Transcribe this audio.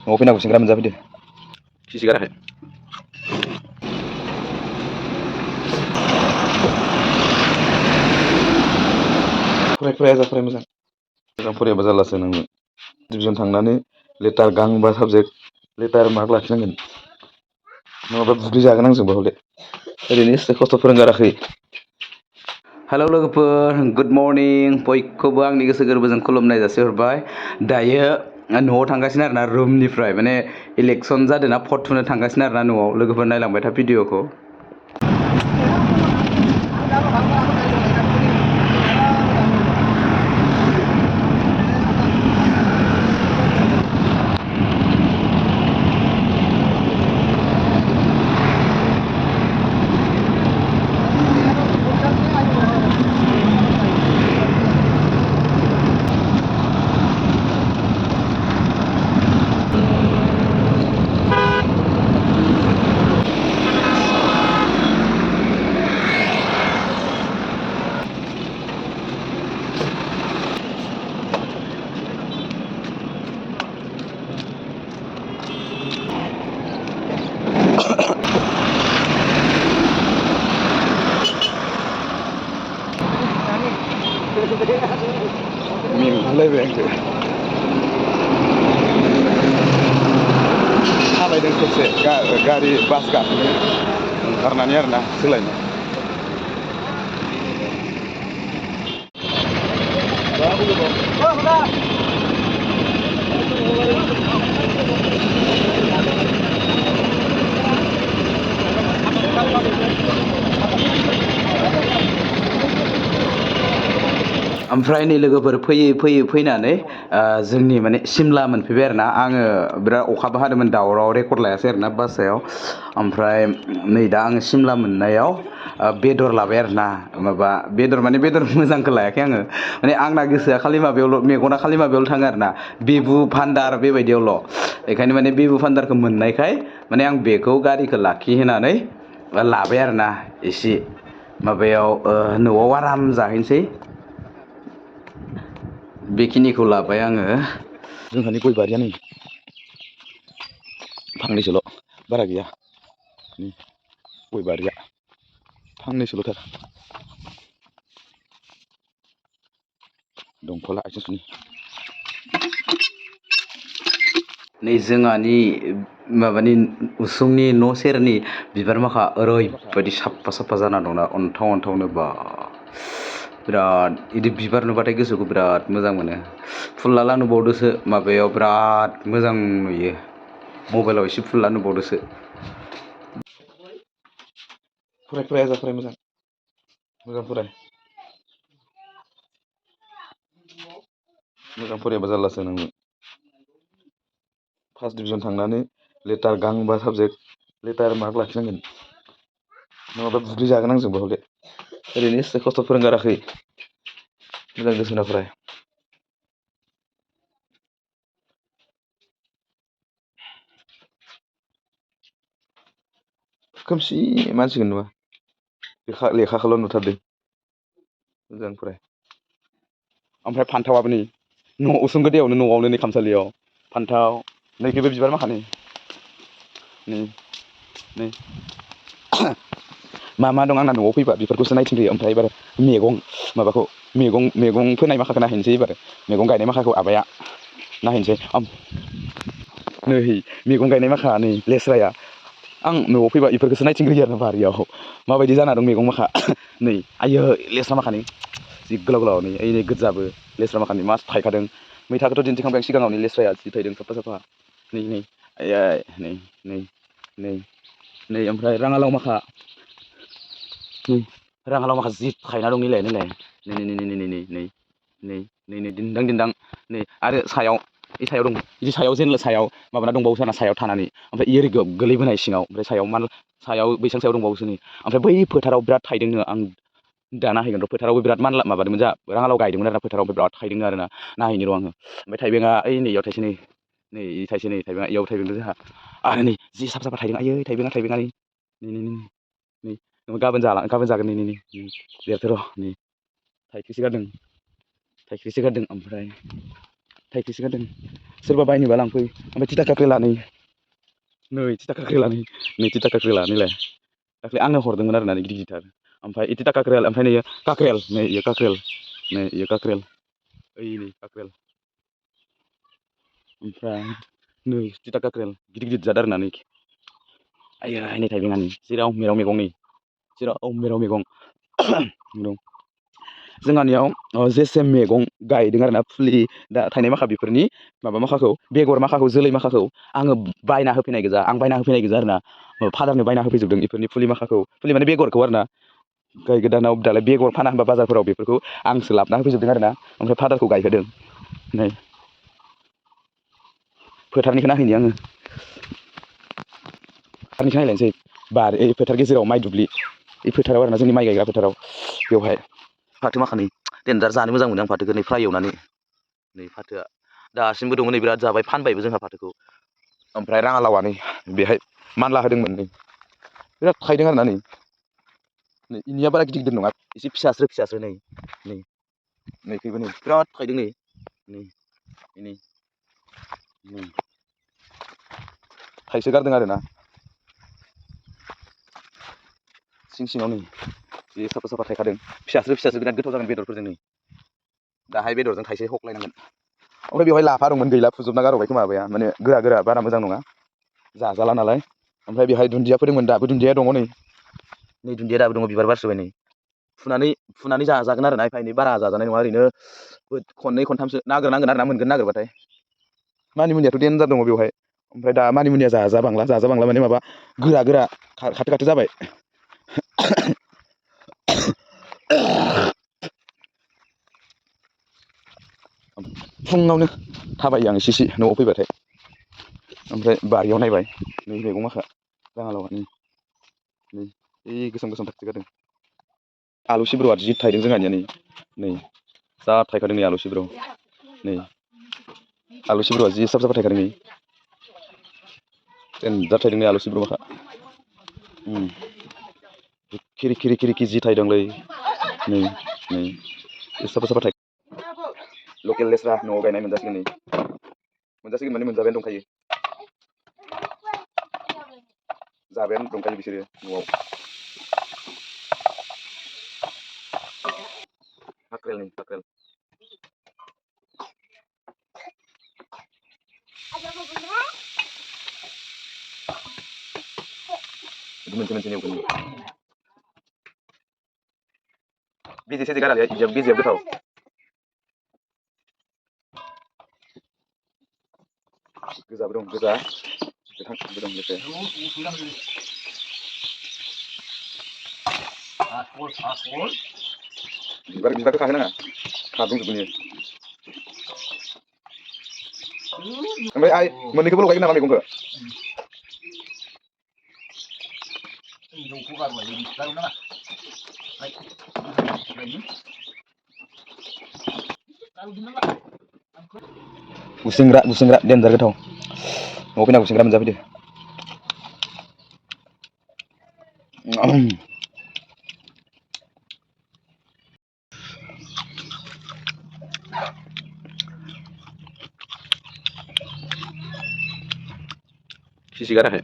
न'आव फैना गुसेंग्रा मोनजाफैदो खिसिगाराखै फराय फराय मोजां फरायाबा जारलासो नोङो डिभिजन थांनानै लेटार गांबा साबजेक्ट लेटार मार्क लाखिनांगोन नङाबा बुग्लि जागोन आंजोंबा हले ओरैनो एसे खस्थ' फोरोंगाराखै हेलौ लोगोफोर गुड मर्निं बयखौबो आंनि गोसो गोरबोजों खुलुमनाय जासिहरबाय दायो न'आव थांगासिनो आरोना रुमनिफ्राय माने इलेकसन जादों ना भट थुनो थांगासिनो आरोना न'आव लोगोफोर नायलांबाय था भिडिअखौ मेंगुलायबाय आंसो थाबायदों ससे गारि बास गाखोनो ओंखारनानै आरोना सोलायनो ओमफ्राय नै लोगोफोर फैयै फैनानै जोंनि माने सिमला मोनफैबाय आरोना आङो बिराद अखाबो हादोंमोन दावराव रेकर्ड लायासै आरोना बासायाव ओमफ्राय नै दा आङो सिमला मोननायाव बेदर लाबाय आरोना माबा बेदर माने बेदर मोजांखौ लायाखै आङो माने आंना गोसोआ खालि माबायावल' मेगना खालि माबायावल' थाङो आरोना बिबु भान्दार बेबायदियावल' बेखायनो माने बिबु भान्दारखौ मोननायखाय माने आं बेखौ गारिखौ लाखिहोनानै लाबाय आरोना एसे माबायाव न'आव आराम जाहैनोसै बेखिनिखौ लाबाय आङो जोंहानि गय बारिया नै फांनैसोल' बारा गैया गय बारिया फांनैसोल'थार दंखला आथिं सुनि नै जोंहानि माबानि उसुंनि न' सेरनि बिबार माखा ओरैबायदि साफा साफा जाना दंना अन्थाव अन्थावनो बा बिराद बिदि बिबार नुबाथाय गोसोखौ बिराद मोजां मोनो फुललाला नुबावदोसो माबायाव बिराद मोजां नुयो मबाइलाव एसे फुलला नुबावदोसो फराय मोजां फराय मोजां फरायाबा जारलासो नोङो फार्स्ट डिभिजन थांनानै लेटार गांबा साबजेक्ट लेटार मार्क लाखिनांगोन नङाबा बुग्लि जागोन आंजोंबा हले ओरैनो एसे खस्थ' फोरोंगाराखै मोजां गोसो होना फराय खोमसि मानसिखौनो नुवा लेखाखौल' नुथारदों मोजां फराय ओमफ्राय फान्थावाबो नै न' उसुं गोदायावनो न'आवनो नै खामसालियाव फान्थाव नैखिबो बिबार माखानि नै मा दं आंना न'आव फैबा बेफोरखौसो नायथिंफैयो ओमफ्राय एबार मैगं माबाखौ मैगं फोनाय माखाखौ नायहैनोसै एबार मैगं गायनाय माखाखौ आबाया नायहैनोसै नै मैगं गायनाय माखा नै लेस्राया आं न'आव फैबा बेफोरखौसो नायथिंग्रोयो आरो बारियाव माबायदि जाना दं मैगं माखा नै आयै लेस्रा माखानि जि गोलाव गोलाव नै ओइ गोजाबो लेस्रा माखानि मास थायखादों मैथाखौथ' दिन्थिखांबाय आं सिगाङावनो लेस्राया जि थायदों साफा साफा नै आयै नै ओमफ्राय राङालाव माखा राङालाव माखा जि थायना दं नैलाय नै दिन्दां नै आरो सायाव बे सायाव दं बिदि सायाव जेनला सायाव माबाना दंबावोसो आरोना सायाव थानानै ओमफ्राय ओरै गोलैबोनाय सिङाव ओमफ्राय सायाव बैसां सायाव दंबावोसो नै ओमफ्राय बै फोथाराव बिराद थायदोंनो आं दा नायहैगोन र' फोथारावबो बिराद माबादोंमोन जा राङालाव गायदोंमोन आरोना फोथाराव बिराद थायदोंनो आरोना नायहैनि र' आङो ओमफ्राय थाइबेंआ ओइ नैयाव थाइसै नै थाइसै नै थाइबेंआ इयाव थाइदों जोंहा आरो नै जि साफा साफा थायदों आयै थाइबेंआ नै गाबोन जागोन नै देरथो र' नै थाइख्रिसो गारदों ओमफ्राय थाइख्रिसो गारदों सोरबा बायनोबा लांफै ओमफ्राय तिता काक्रेला नै तिता काक्रेला नै तिता काक्रेला नैलाय दाख्लै आंनो हरदोंमोन आरोना गिदिर गिदिरथार ओमफ्राय तिता काक्रेल ओमफ्राय नै काक्रेल नै इयो काक्रेल ओइ नै काक्रेल ओमफ्राय नै तिता काक्रेल गिदिर गिदिर जाद आरोना नै आयै नै थाइबेंआ नै जेराव मेराव मैगं नै जेराव मेराव मैगं दं जोंहानियाव जेसे मैगं गायदों आरोना फुलि दा थाइनाय माखा बेफोरनि माबा माखाखौ बेगर माखाखौ जोलै माखाखौ आङो बायना होफैनाय गोजा आं बायना होफैनाय गोजा आरोना फादारनो बायना होफैजोबदों बेफोरनि फुलि माखाखौ फुलि माने बेगरखौ आरोना गाय गोदानाव दालाय बेगर फाना होनबा बाजारफोराव बेफोरखौ आंसो लाबोना होफैजोबदों आरोना ओमफ्राय फादारखौ गायहोदों नै फोथारनिखौ नायहैनि आङो फोथारनिखौ नायलायनोसै बार फोथार गेजेराव माइ दुब्लि बे फोथाराव आरोना जोंनि माइ गायग्रा फोथाराव बेवहाय फाथो माखानै देनजार जानो मोजां मोनो आं फाथोखौ नै फ्राय एवनानै नै फाथोआ दासिमबो दङ नै बिराद जाबाय फानबायबो जोंहा फाथोखौ ओमफ्राय राङालावा नै बेहाय मानला होदोंमोन नै बिराद थायदों आरोना नै इनिया बारा गिदिर गिदिर नङा एसे फिसास्रो नै नैखैबो नै बिराद थायदों नै थाइसो गारदों आरोना सिं सिङाव नै जि साफा साफा थायखादों फिसास्रो बिराद गोथाव जागोन बेदरफोरजों नै दाहाय बेदरजों थाइसे हख्लायनांगोन ओमफ्राय बेवहाय लाफा दंमोन गैला फुजोबना गारहरबाय खोमा माबाया माने गोरा बारा मोजां नङा जाजाला नालाय ओमफ्राय बेहाय दुन्दिया फोदोंमोन दाबो दुन्दिया दङ नै दुन्दिया दाबो दङ बिबार बारसोबाय नै फुनानै जाजागोन आरोना एफा एनै बारा जाजानाय नङा ओरैनो खननै खनथामसो नागिरनांगोन आरोना मोनगोन नागिरबाथाय मानिमुनियाथ' देनजार दङ बेवहाय ओमफ्राय दा मानिमुनिया जाजाबांला माने माबा गोरा खाथो जाबाय फुङावनो थाबायो आं इसे न'आव फैबाथाय ओमफ्राय बारियाव नायबाय नै मैगं माखा राङालाव नै गोसोम थाइसो गारदों आलु सिब्रुआ जि थायदों जोंहानिया नै जा थायखादों नै आलु सिब्र नै आलु सिब्रुआ जि साफा थायखादों नै देनजार थायदों नै आलु सिब्र माखा खिरि जि थायदोंलै नै साफा लकेल लेस्रा न'आव गायनाय मोनजासिगोन माने मोनजाबायानो दंखायो जाबायानो दंखायो बिसोरो न'आव काक्रेल मोनसे एवगोन बेजे सेजे गारालै बेजेया गोथाव गोजाबो दं गोजा गोथांबो दं लोगोसे बिबारखौ खाहोनाङा खारदोंजोबो ओमफ्राय आइ मोननैखौबो लगायगोन नामा मैगंखौ गुसेंग्रा देनजार गोथाव न'आव फैना गुसेंग्रा मोनजाफैदो खिसि गाराखै